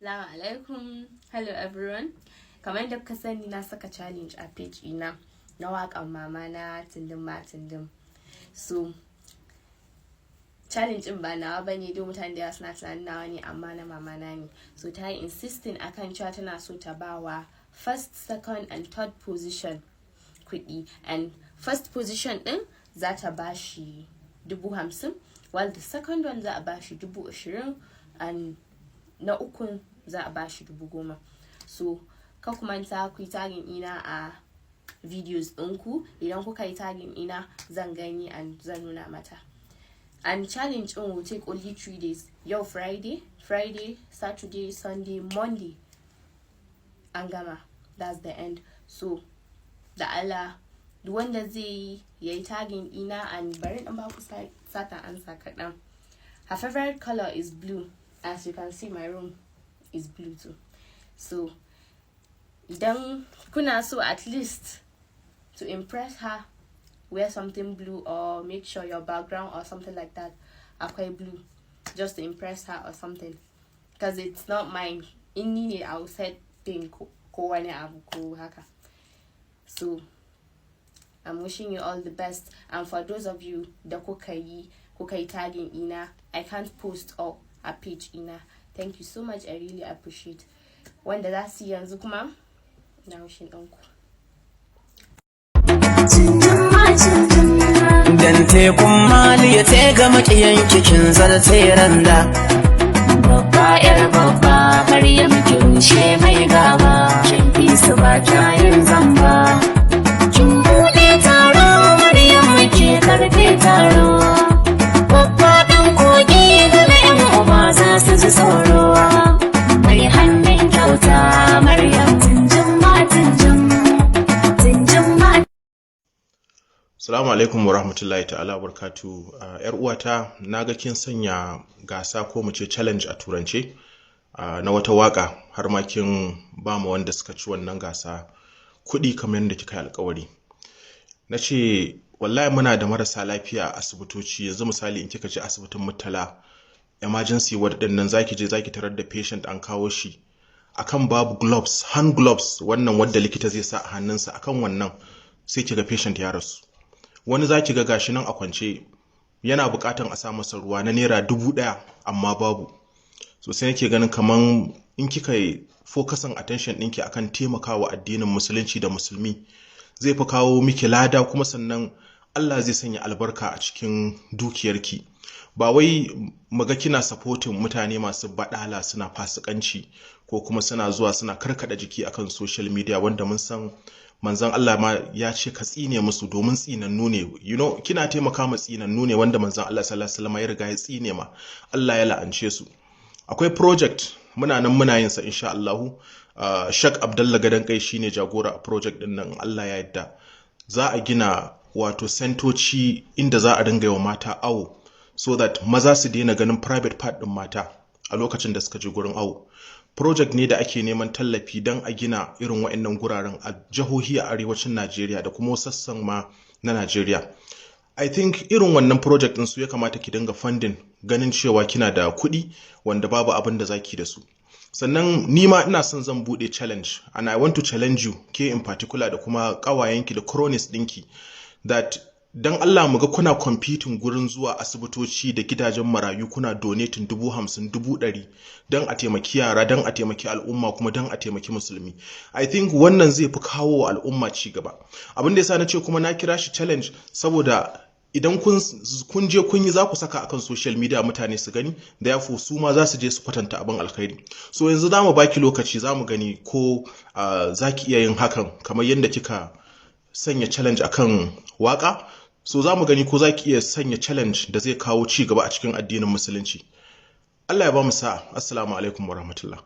Assalamu alaikum. Hello everyone. Kamar yadda kuka sani, na saka challenge a page ina na waƙan mama na Tindin Ma Tindim. So challenge ɗin ba nawa bane, don mutane da yawa suna tunanin nawa ne, amma na mama na ne. So ta yi insisting akan cewa tana so ta bawa first, second and third position kuɗi, and first position ɗin za ta bashi 50,000, while the second one za a bashi 20,000, and na ukun za a bashi 10,000. So kar ku manta ku yi tagging ina a videos ɗinku. Idan kuka yi tagging ina, zan gani and zan nuna mata. And challenge ɗin will take only 3 days. Yau Friday, Saturday, Sunday, Monday an gama, that's the end. So da Allah, duk wanda zai yi, ya yi tagging ina. And bari in ba ku sata ansa kaɗan. Her favorite color is blue. As you can see, my room is blue too. So idan kuna so at least to impress her, wear something blue or make sure your background or something like that akwai blue, just to impress her or something, because it's not mine. In ni ne, I'll set pink ko wani abu ko haka. So I'm wishing you all the best, and for those of you da kuka yi tagging ina, I can't post all a page ina, thank you so much, I really appreciate. Wanda za su yi yanzu kuma, na wishing ɗinku. Tindin ma tindin. Dan tekun Maliya te ga makiyan kin zarce randa. Babba yar babba Maryam, ki rushe mai gaba. Kin fi su ba yin zamba. Kin buɗe taro Maryam, ke karfe taro. Babba ɗan kogi gana yan uba za su ji tsoro. Mai hannun kyauta Maryam, tunjin ma tunjin. Tunjin ma. Salamu alaikum wa rahmatullahi ta'ala wa barakatu. ‘Yar uwata, na ga kin sanya gasa, ko mu ce challenge a turance, na wata waka, har ma kin ba mu wanda suka ci wannan gasa kuɗi kamar yadda kika yi alkawari. Na ce wallahi muna da marasa lafiya a asibitoci. Yanzu misali, in kika je asibitin Murtala emergency ward din nan, zaki je zaki tarar da patient an kawo shi akan babu gloves, hand gloves, wannan wadda likita zai sa a hannunsa. Akan wannan sai kiga patient ya rasu. Wani za ki ga gashi nan a kwance, yana bukatan a sa masa ruwa na ₦1,000, amma babu. So sai nake ganin kaman in kika yi focusing attention ɗinki akan taimakawa addinin Musulunci da Musulmi, zai fi kawo miki lada, kuma sannan Allah zai sanya albarka a cikin dukiyarki. Ba wai muga kina supporting mutane masu baɗala, suna fasikanci, ko kuma suna zuwa suna karkada jiki akan social media, wanda mun san manzon Allah ma ya ce ka tsine musu domin tsinannu ne. Kina taimaka ma tsinannu ne, wanda manzon Allah sallallahu alaihi wasallam ya riga ya tsine ma, Allah ya la'ance su. Akwai project muna nan muna yin sa, insha Allahu. Shak Abdallah Gadan Kai shine jagora a project din nan. Allah ya yarda za a gina wato sentoci inda za a dinga yi wa mata awo, so that maza su daina ganin private part din mata a lokacin da suka je gurin awo. Project ne da ake neman tallafi don a gina irin waɗannan guraren a jihohi a arewacin Najeriya da kuma sassan ma na Najeriya. I think irin wannan project din su ya kamata ki dinga funding, ganin cewa kina da kuɗi wanda babu abin da zaki da su. Sannan ni ma ina son zan buɗe challenge, and I want to challenge you, ke in particular, da kuma ƙawayenki da cronies ɗinki, that don Allah mu ga kuna competing gurin zuwa asibitoci da gidajen marayu, kuna donating 50,000, 100,000, don a taimaki yara, don a taimaki al'umma, kuma don a taimaki Musulmi. I think wannan zai fi kawo wa al'umma ci gaba. Abin da yasa na ce kuma na kira shi challenge, saboda idan kun je kun yi, za ku saka akan social media mutane su gani, therefore su ma za su je su kwatanta abin alkhairi. So yanzu za mu baki lokaci, za mu gani ko za ki iya yin hakan kamar yadda kika sanya challenge akan waka. So za mu gani ko za ki iya sanya challenge da zai kawo ci gaba a cikin addinin Musulunci. Allah ya ba mu sa'a. Assalamu alaikum warahmatullah.